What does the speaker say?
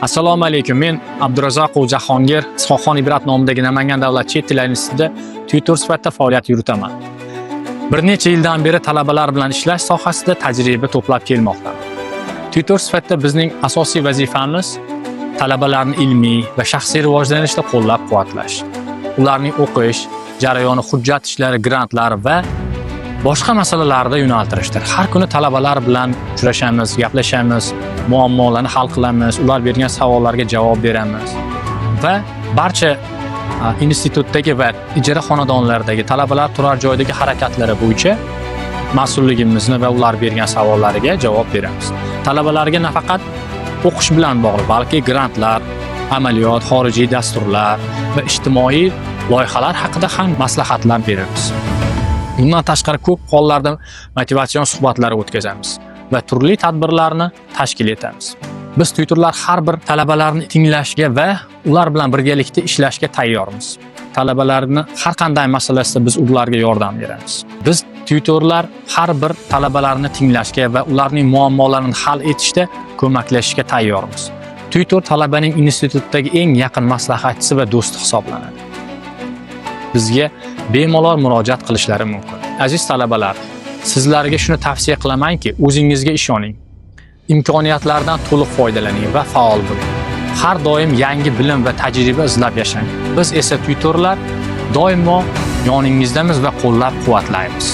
Assalomu alaykum. Men Abdurazzoqov Jahongir, Is'hoqxon Ibrat nomidagi Namangan davlat chet tillar institutida tyutor sifatida faoliyat yuritaman. Bir necha yildan beri talabalar bilan ishlash sohasida tajriba to'plab kelmoqdaman. Tyutor sifatida bizning asosiy vazifamiz talabalarni ilmiy va shaxsiy rivojlanishda qo'llab-quvvatlash. Ularning o'qish jarayoni, hujjat ishlari, grantlar va boshqa masalalarda yo'naltirishdir. Har kuni talabalar bilan uchrashamiz, gaplashamiz, muammolarni hal qilamiz, ular bergan savollarga javob beramiz va barcha institutdagi va ijara xonadonlaridagi talabalar turar joydagi harakatlari bo'yicha mas'ulligimizni va ular bergan savollariga javob beramiz. Talabalarga nafaqat o'qish bilan bog'liq, balki grantlar, amaliyot, xorijiy dasturlar va ijtimoiy loyihalar haqida ham maslahatlar beramiz. Bundan tashqari, ko'p hollarda motivatsion suhbatlar o'tkazamiz va turli tadbirlarni tashkil etamiz. Biz, tyutorlar, har bir talabalarni tinglashga va ular bilan birgalikda ishlashga tayyormiz. Talabalarni har qanday masalasida biz ularga yordam beramiz. Biz, tyutorlar, har bir talabalarni tinglashga va ularning muammolarini hal etishda ko'maklashishga tayyormiz. Tyutor talabaning institutdagi eng yaqin maslahatchisi va do'sti hisoblanadi. Bizga bemalol murojaat qilishlari mumkin. Aziz talabalar, sizlarga shuni tavsiya qilamanki, o'zingizga ishoning. Imkoniyatlardan to'liq foydalaning va faol bo'ling. Har doim yangi bilim va tajriba izlab yashang. Biz esa, tyutorlar, doimo yoningizdamiz va qo'llab-quvvatlaymiz.